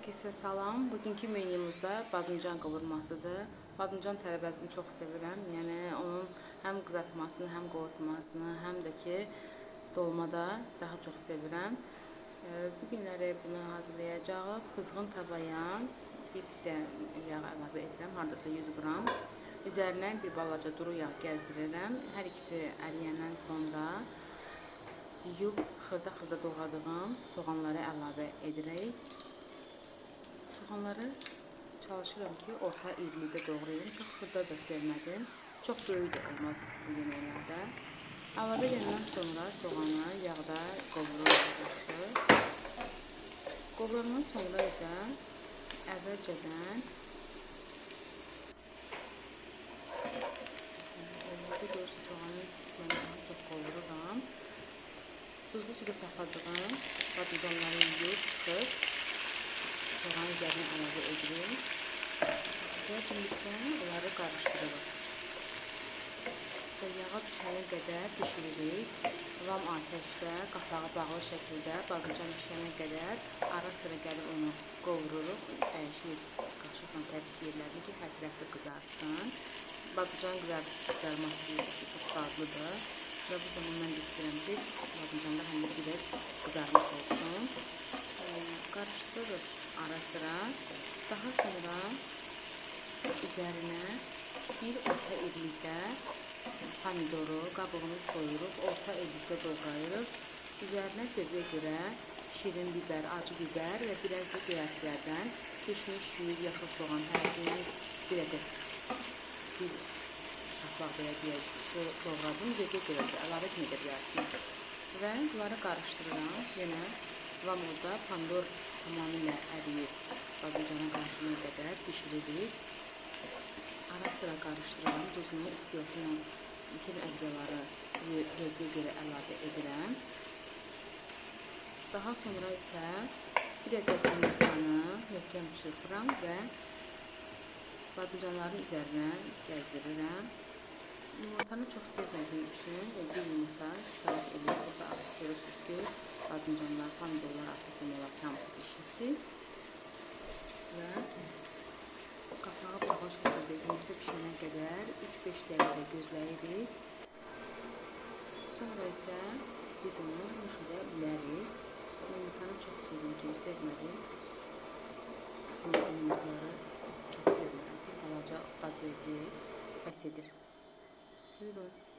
Hər kəsə salam. Bugünkü menyumuzda badımcan qovurmasıdır. Badımcan tərəvəzini çox sevirəm. Yəni onun həm qızartmasını, həm qovurmasını, həm də ki dolmada daha çox sevirəm. Bu günləri bunu hazırlayacağıq. Qızğın tavaya bir hissə yağ əlavə edirəm, hardasa 100 qram. Üzərinə bir balaca duru yağ gəzdirirəm. Hər ikisi əriyəndən sonra yuyub xırda-xırda doğradığım soğanları əlavə edirik. Soğanları çalışıram ki, orta irilikdə doğrayım. Çox xırda da sevmədim. Çox böyük də olmaz bu yeməklərdə. Əlavə edəndən sonra soğanı yağda qovururuq yaxşı. Qovurandan sonra isə əvvəlcədən görürsünüz, soğanı mən daha çox qovururam. Tuzlu suda saxladığım badımcanları yuyub çıxıb soğanın üzərinə əlavə edirik və birlikdə onları qarışdırırıq. Və yağa düşənə qədər pişiririk. Lam atəşdə, qapağı bağlı şəkildə badımcan pişənə qədər ara sıra gəlib onu qovururuq. Dəyişirik qaşıqla tərkib yerlərini ki, hər tərəfli qızarsın. Badımcan qızarması bilirsiniz ki, çox dadlıdır. Və bu zaman mən də istəyirəm ki, badımcanlar həm də biraz qızarmış olsun. Qarışdırırıq ara sıra. Daha sonra üzərinə bir orta irilikdə pomidoru, qabığını soyuruq, orta irilikdə doğrayırıq. Üzərinə zövqə görə şirin biber, acı biber və biraz da göyərtilərdən kişniş, yuyub yaşıl soğan hərəsindən bir ədəd bir saplaq belə deyək, doğradım. Zövqə görə də əlavə etməyə bilərsiniz. Və bunları qarışdırıram. Yenə lam odda pomidor tamamilə əriyib badımcana qarışana qədər pişiririk. Ara sıra qarışdırıram. Duzunu, istiotunu, bütün ədviyaları zövqə görə əlavə edirəm. Daha sonra isə bir ədəd yumurtanı möhkəm çırpıram və badımcanların üzərinə gəzdirirəm. Yumurtanı çox sevmədiyim üçün bir yumurta kifayət edir. Burada artıq görürsünüz ki, badımcanlar, pomidorlar artıq demək olar ki, hamısı bişibdir. Və qapağı bağlı şəkildə yumurta pişənə qədər 3-5 dəqiqə gözləyirik. Sonra isə biz onu nuş edə bilərik. Yumurtanı çox dediyim kimi sevmədim. Yumurtaları çox sevmirəm. Bir balaca dad verdi, bəs edir. Buyurun.